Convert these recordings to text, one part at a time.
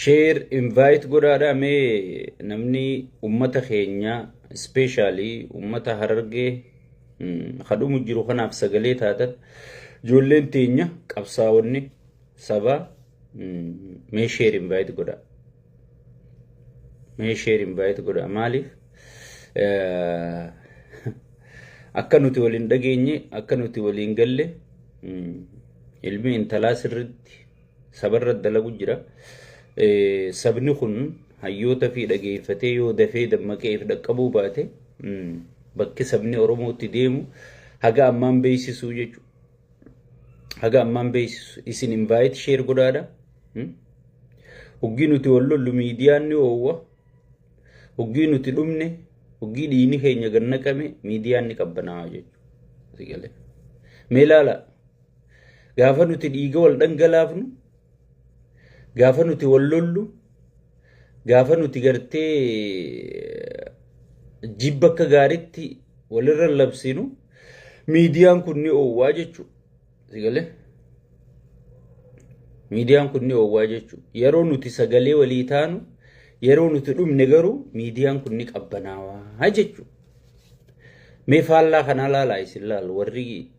Share invite godhaadha. Mee namni ummata keenya, especially ummata Harargee kadhumu jiru kanaaf sagalee taatan, ijoolleen teenya qabsaa'onni sabaa, mee share invite godhaa. Mee share invite godhaa. Maaliif akka nuti waliin dhageenye, akka nuti waliin galle, ilmi intalaa sirritti sabarra dalagu jira. Sabni kun hayyoota fi dhageeffatee yoo dafee dammaqee if dhaqqabuu baate, bakki sabni Oromootti deemu haga ammaan beeksisuu jechuudha. Haga ammaan beeksisu isin invite share godhaadha. Hoggii nuti wal lollu miidiyaan ni oowwa. Hoggii nuti dhumne, hoggii dhiigni keenya gad naqame, miidiyaan ni qabbanaa'a jechuudha. Mee ilaala, gaafa nuti dhiiga wal dhangalaafnu, gaafa nuti wal lollu, gaafa nuti gartee jibba akka gaariitti walirra labsinu, miidiyaan kun ni oowwaa jechuudha. Sigalee miidiyaan kun ni oowwaa jechuudha. Yeroo nuti sagalee walii taanu, yeroo nuti dhumne garuu miidiyaan kun ni qabbanaawaa jechuudha. Mee faallaa kanaa laalaa, isin laalu warri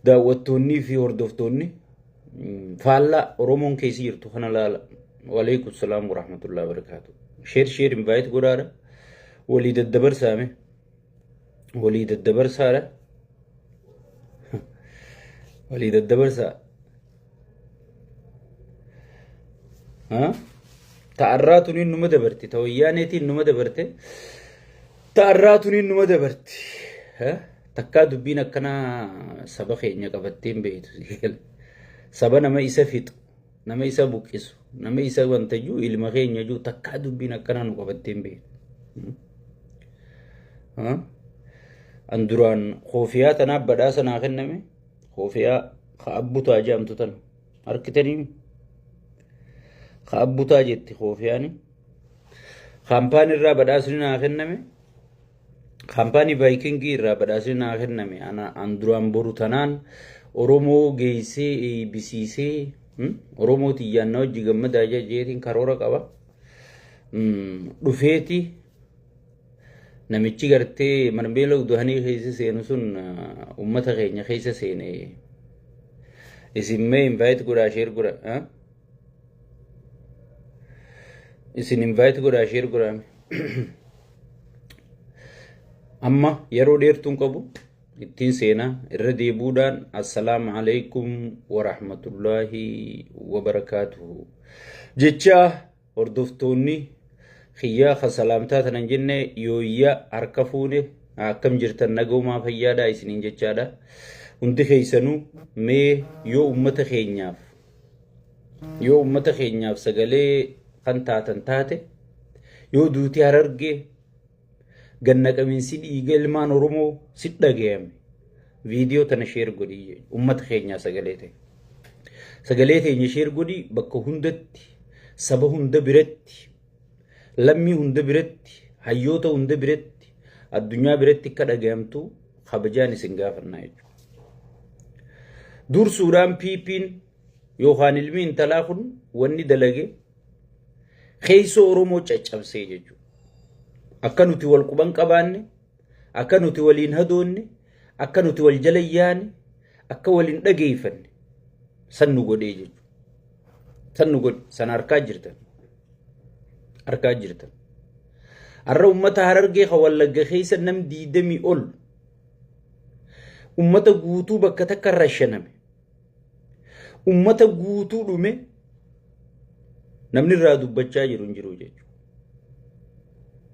daawwattoonnii fi hordoftoonni, faallaa Oromoon keessa jirtu kana laala. Waalaikum salaam warahmatullahi wabarakaatu. Share share invite godhaadha. Walii daddabarsaame. Walii daddabarsaadha. Walii daddabarsaa. Ta'arraa tuniin numa dabarte. Ta wayyaaneetiin numa dabarte. Ta'arraa tuniin numa dabarte. Takkaa dubbiin akkanaa saba keenya qabattee hin beektu. Saba nama isa fixu, nama isa buqqisu, nama isa wanta jiru ilma keenya jiru, takkaa dubbiin akkanaa nu qabattee hin beektu. An duraan koofiyaa tanaaf badhaasa naa kenname, koofiyaa ka abbutaa jedhamtu tana harkitanii, ka abbutaa jetti koofiyaani. Kaampaanii irraa badhaasni naa kenname. Kaampaanii Vaayikingii irraa badhaasni naa kenname. An duraan boru tanaan Oromoo geessee eebbisiisee, Oromoo tiyyaan na wajji gammadaa jeetiin karoora qaba. Dhufeeti namichi gartee marmeela udahanii keessa seenu sun uummata keenya keessa seene. Isin mee invite godhaa, share godhaa. Isin invite godhaa, share godhaa. Amma yeroo dheertuun qabu ittiin seenaa irra deebuudhaan, assalaamu alaikum warahmatullaahi wabarakaatuhu jecha, hordoftoonni kiyyaa ka salaamtaa tanan jenne, yooyya harka fuune, akkam jirtan, nagaumaa fayyaadha isiniin jechaadha. Hundi keessanuu mee yoo ummata keenyaaf sagalee kan taatan taate, yoo duuti Harargee gannaqamiinsi dhiiga ilmaan Oromoo si dhagayame, viidiyoo tana share godhii, ummata keenyaa sagalee ta'e. Sagalee teenya share godhii, bakka hundatti, saba hunda biratti, lammii hunda biratti, hayyoota hunda biratti, addunyaa biratti akka dhagayamtu kabajaan isin gaafannaa jechuudha. Dursuudhaan PP'n yookaan ilmi intalaa kun wanni dalage keessoo Oromoo caccabsee jechuudha. Akka nuti wal quban qabaanne, akka nuti waliin hadoonne, akka nuti wal jala yaane, akka waliin dhageeffanne san nu godhee jechuudha. San nu godhe, san harkaa jirtan. Harkaa jirtan. Har'a uummata Harargee ka Wallagga keessa nam 20 ol uummata guutuu bakka takka rashaname. Uummata guutuu dhume, namni irraa dubbachaa jiru hin jiru jechuudha.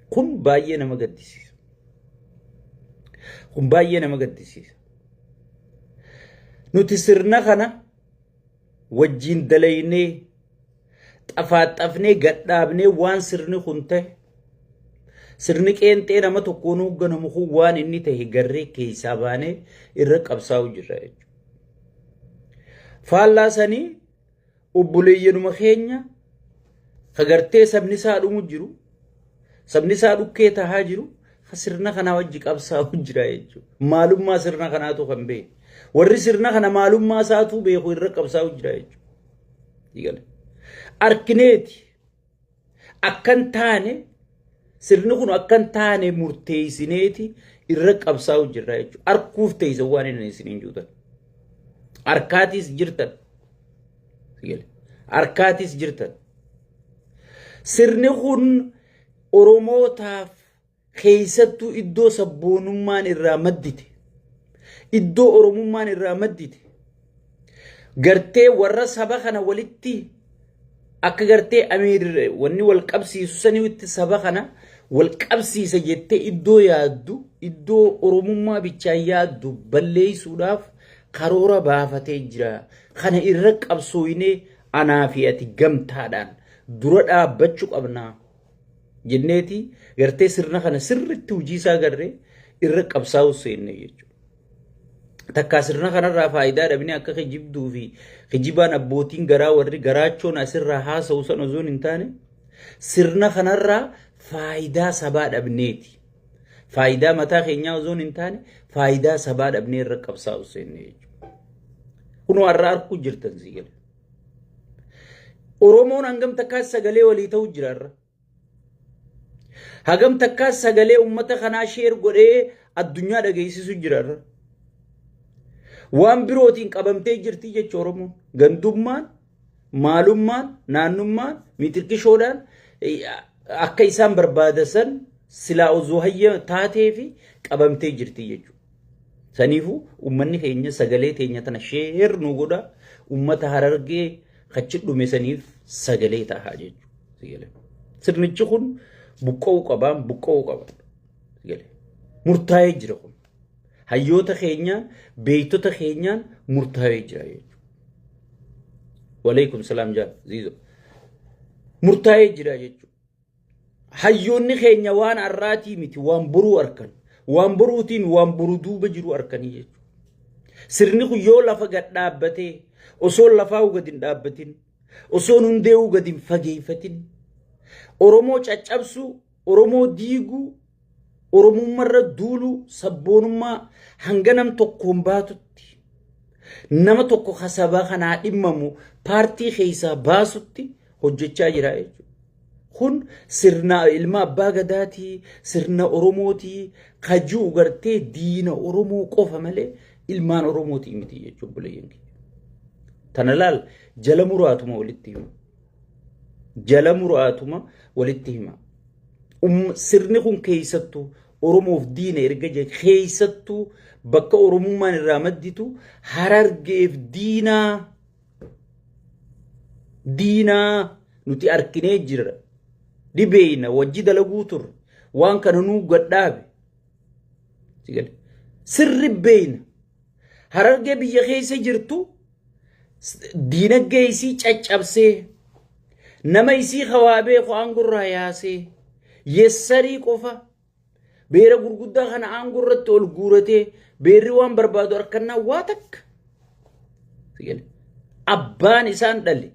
Kun baay'ee nama gaddisiisa. Kun baay'ee nama gaddisiisa. Nuti sirna kana wajjin dalaynee, xafaaxafnee, gadhaabnee, waan sirni kun ta'e, sirni qeenxee nama tokkoon hoogganamu kun waan inni ta'e garree keessaa baanee irra qabsaa'u jirra jechuudha. Faallaa sanii obboleeyyanuma keenya kagartee sabni isaa dhumu jiru, sabni isaa dhukkee tahaa jiru, sirna kanaa wajji qabsaa'u jira jechuudha. Maalummaa sirna kanaatu kan beeku. Warri sirna kana maalummaa isaatu beeku irra qabsaa'u jira jechuudha. Arkineeti. Akkan taane, sirni kun akkan taane murteessineeti irra qabsaa'u jirra jechuudha. Arkuuf teessa waan inni isiniin juutan. Harkaatiis jirtan. Harkaatiis jirtan. Sirni kun Oromootaaf, keessattuu iddoo sabboonummaan irraa maddite, iddoo Oromummaan irraa maddite, gartee warra saba kana walitti akka gartee amiir wanni wal qabsiisu sanitti saba kana wal qabsiisa jettee iddoo yaaddu, iddoo Oromummaa bichaan yaaddu balleessuudhaaf karoora baafatee jira. Kana irra qabsooyinee anaa fi ati gamtaadhaan dura dhaabbachuu qabnaa jenneeti gartee sirna kana sirritti hojii isaa garree irra qabsaa'uu seenne jechuudha. Takkaa sirna kanarraa faayidaa dhabnee akka kijibduu fi kijibaan abbootiin garaa warri garaachoon asirraa haasa'u san osoo hin taane, sirna kanarraa faayidaa sabaa dhabneeti. Faayidaa mataa keenyaa osoo hin taane, faayidaa sabaa dhabnee irra qabsaa'uu seenne jechuudha. Kunoo har'a arguu jirtan si gala. Oromoon hangam takkaa sagalee walii ta'uu jira irra. Hagam takkaa sagalee uummata kanaa share godhee addunyaa dhageessisu jira irra. Waan birootiin qabamtee jirti jecha Oromoon. Gandummaan, maalummaan, naannummaan, mitirkishoodhaan akka isaan barbaadasan silaa osoo hayya taatee fi qabamtee jirti jechuudha. Saniifuu uummanni keenya sagalee teenya tana share nu godha, uummata Harargee kachi dhume saniif sagalee tahaa jechuudha. Sirnichi kun buqqa'uu qabaan, buqqa'uu qaba. Murtaa'ee jira kun. Hayyoota keenyaan, beektota keenyaan murtaa'ee jira jechuudha. Waleekum salaam jaal ziizo. Murtaa'ee jira jechuudha. Hayyoonni keenya waan har'aatii miti, waan boruu arkan. Waan boruutiin waan boru duuba jiru arkanii jechuudha. Sirni kun yoo lafa gad dhaabbatee, osoo lafaa gad hin dhaabbatin, osoo hundee'uu gad hin fageeffatin, Oromoo caccabsuu, Oromoo diiguu, Oromummaarra duuluu, sabboonummaa hanga nam tokkoon baatutti, nama tokko kasaba kanaa dhimmamu paartii keessaa baasutti hojjechaa jira jechuudha. Kun sirna ilma abbaa gadaatii, sirna Oromootii, kajuu gartee diina Oromoo qofa malee ilmaan Oromootii miti jechuudha, obboleeyyan kiyya. Tana laal, jala muraatuma walitti hima. Jala muraatuma walitti hima. Sirni kun keessattuu Oromoof diina erga jedhe, keessattuu bakka Oromummaan irraa madditu Harargeef diinaa, diinaa nuti arkinee jirra. Dhibeeyna wajji dalaguu turre, waan kana nuu gadhaabe. Sirri beeyna. Harargee biyya keessa jirtu diinagdee isii caccabsee, nama isii hawaa beeku aangorraa yaasee, yessarii qofa beera gurguddaa kana aangoo irratti ol guuratee, beerri waan barbaadu harkannaa waa takka. Abbaan isaan dhale,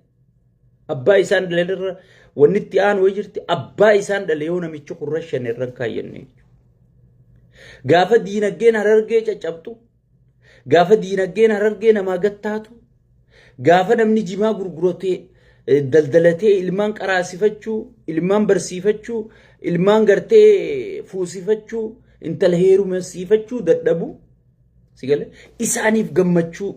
abbaa isaan dhale irra wanni itti aanu wayii jirti, abbaa isaan dhale yoo namichi kun rashan irra hin kaayyanne. Gaafa diinagdeen Harargee caccabtu, gaafa diinagdeen Harargee namaa gattaatu, gaafa namni jimaa gurguratee daldalatee ilmaan qaraasifachuu, ilmaan barsiifachuu, ilmaan gartee fuusifachuu, intala heerumsiifachuu dadhabu, si galee, isaaniif gammachuu,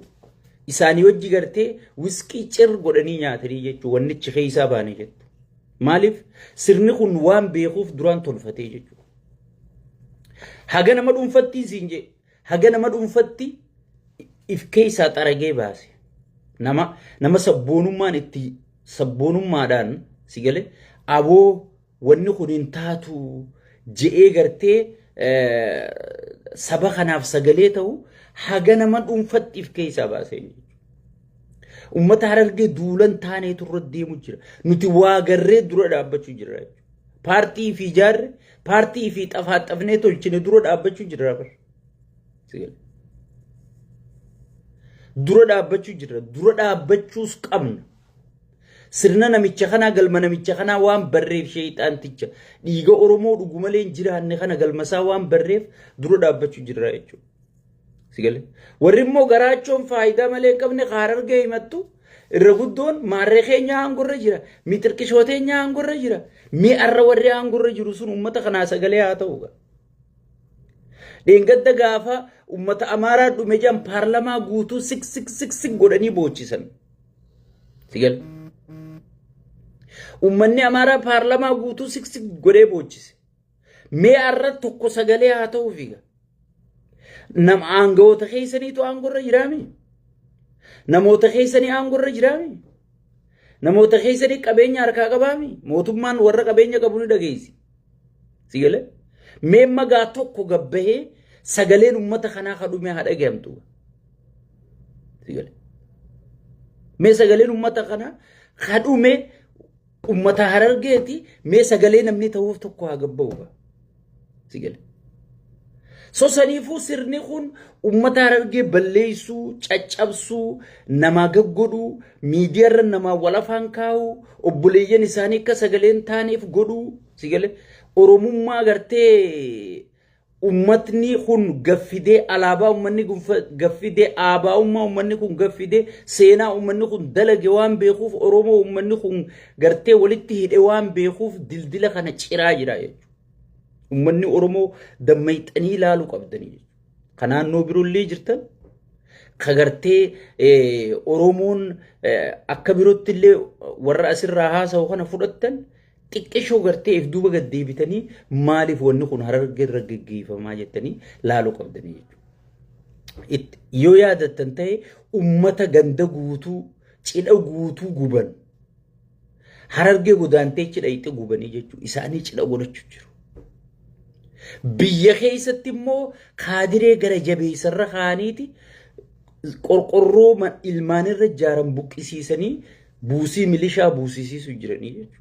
isaanii wajji gartee wisqii cir godhanii nyaatanii jechuun wannichi keessaa baane jettu. Maaliif? Sirni kun waan beekuuf duraan tolfatee jechuudha. Haga nama dhuunfatti siin jee, haga nama dhuunfatti if keessaa xaragee baase. Nama sabboonummaan itti sabboonummaadhaan, si galee, aboo wanni kun hin taatu je'ee gartee saba kanaaf sagalee ta'u haga nama dhuunfatti if keessaa baasee jechuudha. Uummata Harargee duulan taaneetu irra deemu jira. Nuti waa garree dura dhaabbachuu jirra jechuudha. Paartii fi ijaarre, paartii fi xafaaxafnee tolchine dura dhaabbachuu jirra bar. Dura dhaabbachuu jirra. Dura dhaabbachuus qabna. Sirna namicha kanaa, galma namicha kanaa waan barreef, sheexaanticha dhiiga Oromoo dhugu malee hin jiraanne kana galmasaa waan barreef dura dhaabbachuu jirra jechuudha. Si galee? Warri immoo garaachoon faayidaa malee hin qabne Harargee himattu. Irra guddoon maarree keenya aangorra jira. Mixirqishoo teenya aangorra jira. Mi'arra warri aangorra jiru sun uummata kanaa sagalee haa ta'u. Dheengadda gaafa uummata Amaaraa dhume jedhan paarlamaa guutuu sik sik sik sik godhanii boochisan. Sigal. Uummanni Amaaraa paarlamaa guutuu sik sik godhee boochise. Mee arra tokko sagalee haa ta'uu fiiga. Nama aangawoota keessaniitu aangorra jiraami. Namoota keessanii aangorra jiraami. Namoota keessanii qabeenya harkaa qabaami. Mootummaan warra qabeenya qabu ni dhageessi. Sigalee. Mee magaa tokko gabbahee sagaleen uummata kanaa kadhume haa dhagahamtu. Sigalee. Mee sagaleen uummata kanaa kadhume uummata Harargeeti, mee sagalee namni ta'uuf tokko haa gabba'u. Sigalee. So saniifuu sirni kun uummata Harargee balleessuu, caccabsuu, namaa gaggodhuu, miidiyaarra namaa wal afaan kaa'uu, obboleeyyan isaanii akka sagaleen taaneef godhuu, sigalee Oromummaa gartee ummatni kun gaffidee, alaabaa ummanni kun gaffidee, aabaa'ummaa ummanni kun gaffidee, seenaa ummanni kun dalage waan beekuuf, Oromoo ummanni kun gartee walitti hidhe waan beekuuf dildila kana ciraa jira jechuudha. Ummanni Oromoo dammayxanii ilaaluu qabdanii jechuudha. Ka naannoo biroollee jirtan, ka gartee Oromoon akka birootti illee warra asirraa haasa'u kana fudhattan, xiqqishoo gartee if duuba gad deebitanii maaliif wanni kun Harargee irra geggeeffamaa jettanii laaluu qabdanii jechuudha. Yoo yaadattan ta'e, ummata ganda guutuu cidha guutuu guban, Harargee godaantee cidha itti gubanii jechuudha. Isaanii cidha godhachuu jiru. Biyya keessatti immoo kaadiree gara jabeessarra kaaniiti qorqorroo ilmaanirra ijaaran buqqisiisanii buusii milishaa buusisiisu jiranii jechuudha.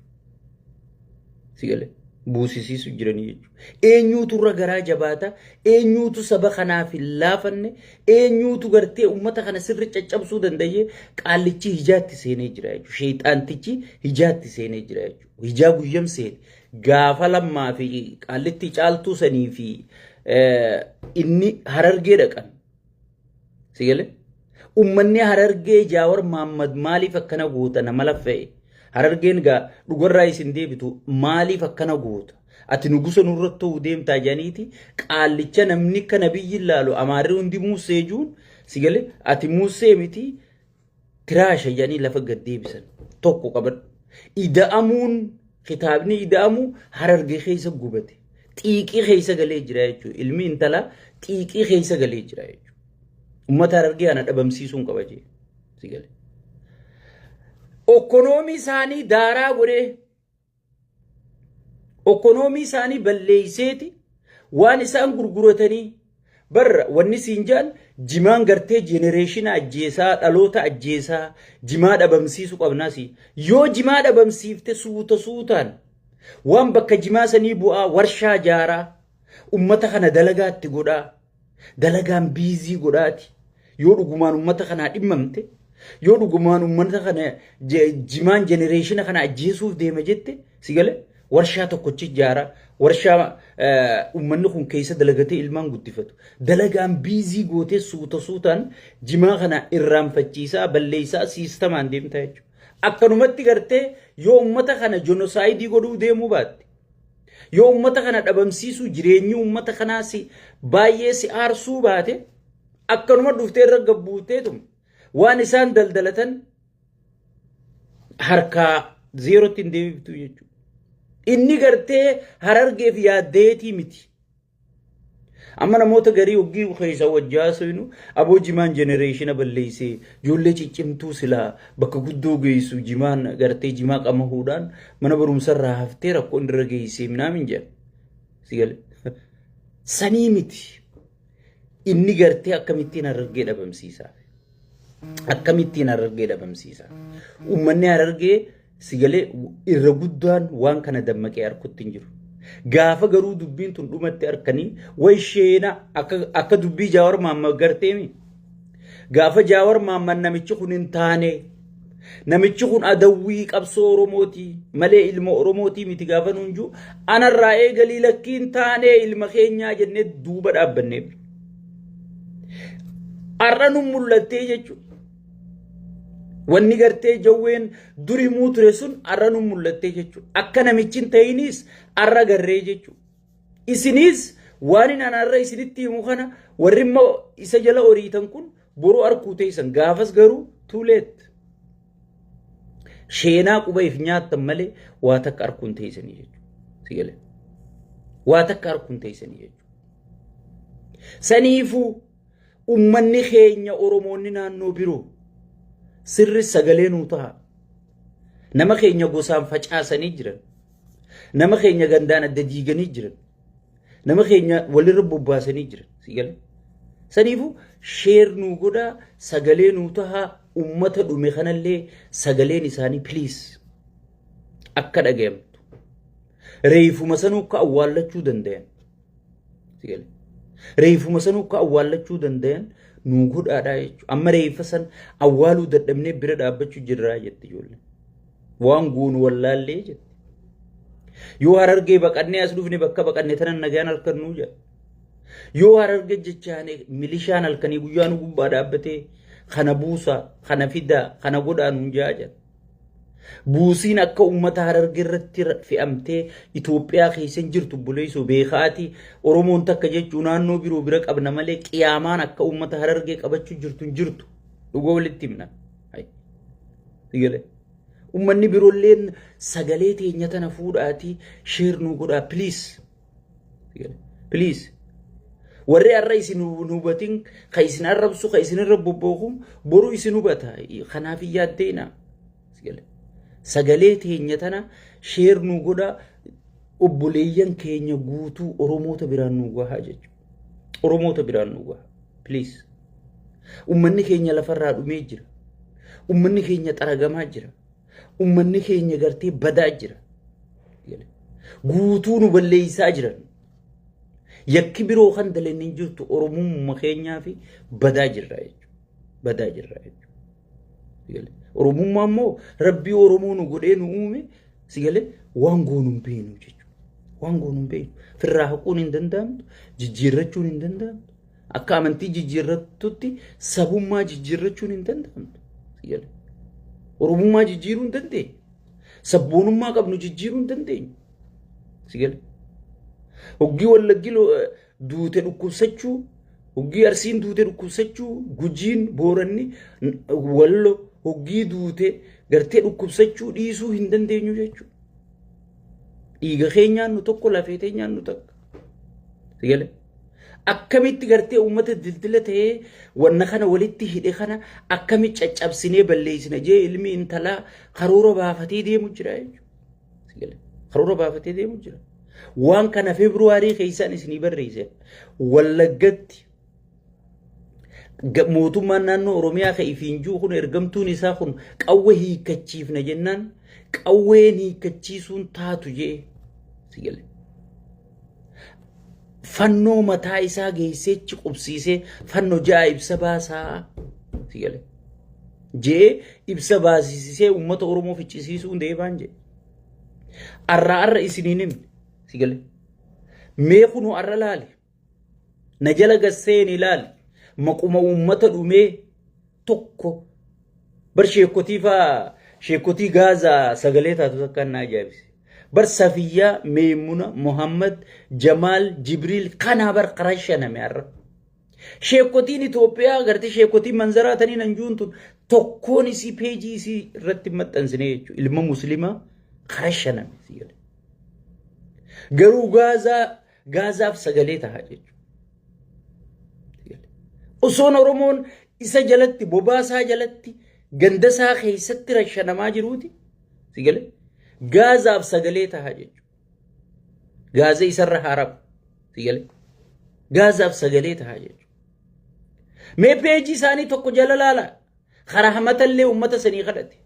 Sigalee buusisiisu jiranii jechuudha. Eenyuutu irra garaa jabaata? Eenyuutu saba kanaaf hin laafanne? Eenyuutu gartee uummata kana sirri caccabsuu danda'ee? Qaallichi hijaatti seenee jira jechuudha. Sheexaantichi hijaatti seenee jira jechuudha. Hijaa guyyam seene gaafa Lammaa fi qaallitti Caaltuu sanii fi inni Harargee dhaqan. Sigalee? Uummanni Harargee Jaawar Mahaammad maaliif akkana goota, nama laffa'e? Harargeen gaa dhugarraa isin deebitu, maaliif akkana goota? Ati nugusa nurratti ta'uu deemtaa jedhaniiti qaallicha namni akka nabiyyi ilaalu, Amaarri hundi muusee juun, sigalee, ati muusee miti, tiraasha jedhanii lafa gad deebisan. Tokko qabadhu. Ida'amuun, kitaabni ida'amu Harargee keessa gubate. Xiiqii keessa galee jira jechuudha. Ilmi intalaa xiiqii keessa galee jira jechuudha. Uummata Harargee ana dhabamsiisuun qaba jee. Sigalee. Okkonoomii isaanii daaraa godhee, okkonoomii isaanii balleeyseeti waan isaan gurguratanii barra wanni siin jedhan jimaan gartee generation ajjeesaa, dhaloota ajjeesaa, jimaa dhabamsiisu qabnaasi. Yoo jimaa dhabamsiifte, suuta suutaan waan bakka jimaa sanii bu'aa warshaa jaaraa, ummata kana dalagaatti godhaa, dalagaan busy godhaati. Yoo dhugumaan ummata kanaa dhimmamte, yoo dhugumaan ummata kana jimaan generation kana ajjeesuuf deema jette, si gale, warshaa tokkochi ijaaraa, warshaa ummanni kun keessa dalagatee ilmaan guddifatu, dalagaan busy gootee suuta suutaan jimaa kana irraanfachiisaa, balleessaa siistamaan deemtaa jechuudha. Akkanumatti gartee yoo ummata kana genocide godhuu deemuu baatte, yoo ummata kana dhabamsiisuu jireenyi ummata kanaa si baay'ee si aarsuu baate, akkanuma dhuftee irra gabbuuteetum waan isaan daldalatan harkaa zeerootti hin deebiftu jechuudha. Inni gartee Harargeef yaaddeetii miti. Amma namoota garii hoggii keessa wajjaa seenu, aboo jimaan generation balleessee, ijoollee ciccimtuu silaa bakka guddoo geessu jimaan gartee jimaa qamahuudhaan mana barumsarraa haftee rakkoo irra geessee minaamin jedha. Sigale. Sanii miti. Inni gartee akkamittiin Harargee dhabamsiisa? Akkamittiin Harargee dhabamsiisa? Uummanni Harargee, sigalee, irra guddaan waan kana dammaqee harkutti hin jiru. Gaafa garuu dubbiin tun dhumatti harkanii way sheena akka dubbii Jaawar Mahammad garteemi. Gaafa Jaawar Mahammad namichi kun hin taane, namichi kun adawwii qabsoo Oromooti malee ilma Oromooti miti gaafa nuun jiru, anarraa eegalii lakkii hin taane, ilma keenyaa jennee duuba dhaabbanneef. Har'a nu mul'attee jechuudha. Wanni gartee jawween dur himuu ture sun arra nu mul'attee jechuudha. Akka namichi hin ta'inis arra garree jechuudha. Isinis waan inni arra isinitti himu kana warri immoo isa jala oriitan kun boruu arkuu teessan gaafas garuu too late. Sheenaa quba if nyaattan malee waa takka arkuun teessanii jechuudha. Si galee? Waa takka arkuun teessanii jechuudha. Saniifuu ummanni keenya Oromoonni naannoo biroo sirri sagalee nuu ta'a. Nama keenya gosaan facaasanii jiran. Nama keenya gandaan adda diiganii jiran. Nama keenya walirra bobbaasanii jiran. Si galee? Saniifuu share nuu godhaa, sagalee nuu tahaa, ummata dhume kanallee sagaleen isaanii please akka dhagayamtu. Reefuma sanuu akka awwaallachuu dandayan. Si galee? Reefuma sanuu akka awwaallachuu dandayan nuu godhaadhaa jechuudha. Amma reeffa san awwaaluu dadhabnee bira dhaabbachuu jirraa jetti ijoolleen. Waan goonu wallaallee jetti. Yoo Harargee baqannee as dhufne bakka baqanne tanan nagaan halkannuu jedha. Yoo Harargee jechaane milishaan halkanii guyyaa nu gubbaa dhaabbatee kana buusaa, kana fidaa, kana godhaa nuun jaa jedha. Buusiin akka uummata Harargee irratti fe'amtee Itoophiyaa keessa hin jirtu buleessoo beekaati. Oromoon takka jechuu naannoo biroo bira qabna malee qiyaamaan akka uummata Harargee qabachuu jirtu hin jirtu. Dhugoo walitti himna. Sigalee. Uummanni biroolleen sagalee teenya tana fuudhaatii share nuu godhaa please. Please. Warri har'a isin hin hubatin, ka isin arrabsu, ka isin irra bobbooku boru isin hubata. Kanaaf hin yaaddeena. Sagalee teenya tana share nuu godhaa, obboleeyyan keenya guutuu Oromoota biraan nuu gahaa jechuudha. Oromoota biraan nuu gahaa. Please. Uummanni keenya lafarraa dhumee jira. Uummanni keenya xaragamaa jira. Uummanni keenya gartee badaa jira. Guutuu nu balleessaa jiran. Yakki biroo kan daleen hin jirtu Oromummaa keenyaa fi badaa jirra jechuudha. Badaa jirra jechuudha. Oromummaa immoo Rabbii Oromoo nu godhee nu uume si galee waan goonu hin beeknu jechuudha. Waan goonu hin beeknu. Firraa haquun hin danda'amtu, jijjiirrachuun hin danda'amtu. Akka amantii jijjiirrattutti sabummaa jijjiirrachuun hin danda'amtu. Si galee. Oromummaa jijjiiruu hin dandeenyu. Sabboonummaa qabnu jijjiiruu hin dandeenyu. Si galee. Hoggii Wallaggi duute dhukkubsachuu, hoggii Arsiin duute dhukkubsachuu, Gujiin, Booranni, Wallo hoggii duute gartee dhukkubsachuu dhiisuu hin dandeenyu jechuudha. Dhiiga keenyaan nu tokko, lafee teenyaan nu takka. Si galee. Akkamitti gartee uummata dildila ta'ee wanna kana walitti hidhe kana akkamitti caccabsinee balleessina jee ilmi intalaa karoora baafatee deemu jira jechuudha. Karoora baafatee deemu jira. Waan kana Feebruwaarii keessaan isinii barreesse. Wallaggatti mootummaan naannoo Oromiyaa kan ifiin jiru kun ergamtuun isaa kun qawwee hiikkachiifna jennaan qawween hiikkachiisuun taatu jee si galee. Fannoo mataa isaa geesseechi qubsiisee fannoo ja'a ibsa baasaa si galee. Jee ibsa baasisisee uummata Oromoo ficcisiisuun deemaan jee. Arraa arra isiniin himne si galee. Mee kunoo arra laali. Na jala gasseen ilaali. Maquma uummata dhumee tokko bar sheekotii faa sheekotii Gaazaa sagalee taatu takka na ajaa'ibse. Bar Safiyyaa, Meemuna, Muhammad, Jamaal, Jibriil kanaa bar qarashaname har'a. Sheekotiin Itoophiyaa gartee sheekotiin manzaraa taniin anjuun tun tokkoon isii peejii isii irratti maxxansine jechuudha. Ilma musliimaa qarashaname. Garuu Gaazaa Gaazaaf sagalee ta'a jechuudha. Osoon Oromoon isa jalatti bobaasaa jalatti gandasaa keessatti rashanamaa jiruuti. Si galee? Gaazaaf sagalee ta'a jechuudha. Gaaza isarra haaramu. Si galee? Gaazaaf sagalee ta'a jechuudha. Mee peejii isaanii tokko jala laala. Karaa hamatallee uummata sanii kadhate.